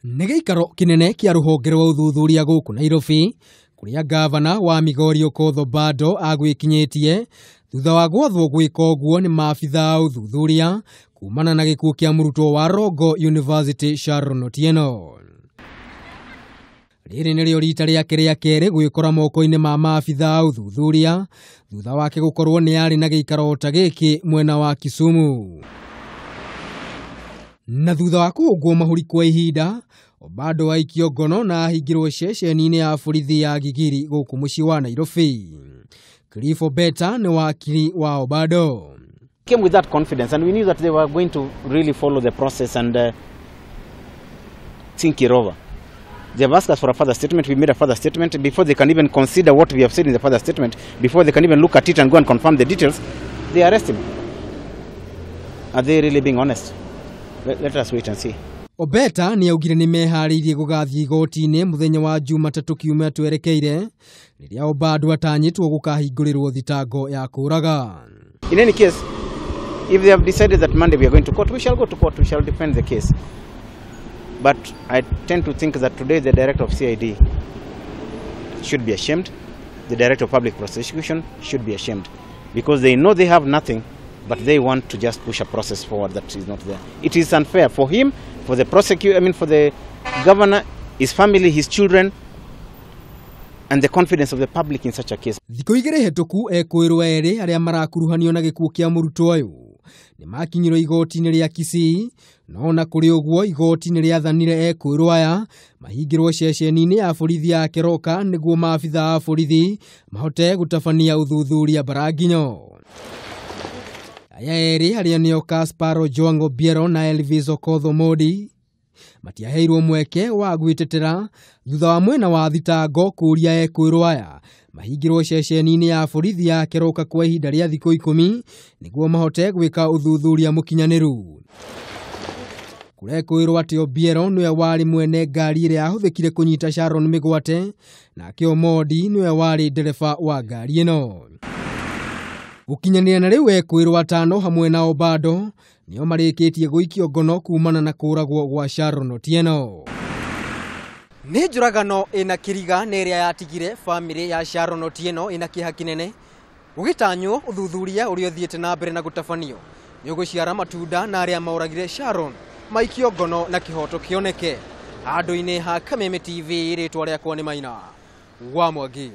Nĩ gĩikaro kĩnene kĩa rũhonge rwa ũthuthuria gũkũ Nairobi, kũrĩa gavana wa Migori Okoth Obado agwĩkinyĩtie thutha wa gwathwo gwĩka ũguo nĩ maabitha a ũthuthuria kumana na gĩkuũ kĩa mũrutwo wa Rongo University Sharon Otieno. Rĩrĩ nĩrĩo rita rĩake rĩa kerĩ gwĩkora moko-inĩ ma maabitha a ũthuthuria thutha wake gũkorwo nĩ arĩ na gĩikaro ta gĩkĩ mwena wa Kisumu. Na thutha wa kũhũngwo mahũri kwa ihinda, Obado aikio ngono na ahingĩrwo ceceni-inĩ ya borithi ya Gigiri gũkũ mũciĩ wa Nairobi. Cliff Obeta nĩ wakiri wa Obado. Came with that confidence, and we knew that they were going to really follow the process and think it over. They have asked us for a further statement. We made a further statement. Before they can even consider what we have said in the further statement, before they can even look at it and go and confirm the details, they arrest him. Are they really being honest? Let us wait and see. Obeta nĩ augire nĩ meharĩirie gũgathiĩ igoti-inĩ mũthenya wa Jumatatũ kiumia twerekeire rĩrĩa Obado atanyĩtwo gũkahingũrĩrwo thitango ya kũũraga. In any case, if they have decided that Monday we are going to court, we shall go to court, we shall defend the case. But I tend to think that today the director of CID should be ashamed. The director of public prosecution should be ashamed, because they know they have nothing, but they want to just push a process forward that is not there. It is unfair for him, for the prosecutor, I mean for the governor, his family, his children, and the confidence of the public in such a case. Thikũ igĩrĩ hĩtũku ekũĩrwo erĩ arĩa marakuruhanio na gĩkuũ kĩa mũrutwo ũyũ nĩ makinyirwo igoti-inĩ rĩa Kisii, no na kũrĩ ũguo igoti nĩ rĩathanire ekũĩrwo aya mahingĩrwo ceceni-inĩ ya borithi ya Keroka nĩguo maabitha a borithi mahote gũtabania ũthuthuria Mbaranginyo. Aya erĩ arĩa nĩo Caspar Ojwang Obiero na Elvis Okoth Omondi matiaheirwo mweke wa gwĩtetera thutha wa mwena wa thitango kũũria ekũĩrwo aya mahingĩrwo ceceni-inĩ ya borithi ya Keroka kwa ihinda rĩa thikũ 10 nĩguo mahote gwĩka ũthuthuria mũkinyanĩru. Kũrekũĩrwo atĩ Obiero nĩwe warĩ mwene ngari ĩrĩa yahũthĩkire kũnyita Sharon mĩgwate, nake Omondi nĩwe warĩ ndereba wa ngari ĩno. Gũkinyanĩria na rĩu ekũĩrwo atano hamwe na Obado nĩo marĩkĩtie gũikio ngono kumana na kũũragwo gwa Sharon Otieno. Nĩ njũragano ĩna kĩriga nĩ ĩrĩa yatigire bamĩrĩ ya Sharon Otieno ĩna kĩeha kĩnene gũgĩtanywo ũthuthuria ũrĩa ũthiĩte na mbere na gũtabanio nĩ ũgũciara matunda na arĩa maũragire Sharon maikio ngono na kĩhoto kĩoneke. Handũ-inĩ ha Kameme TV, rĩtwa rĩakwa nĩ Maina wa Mwangi.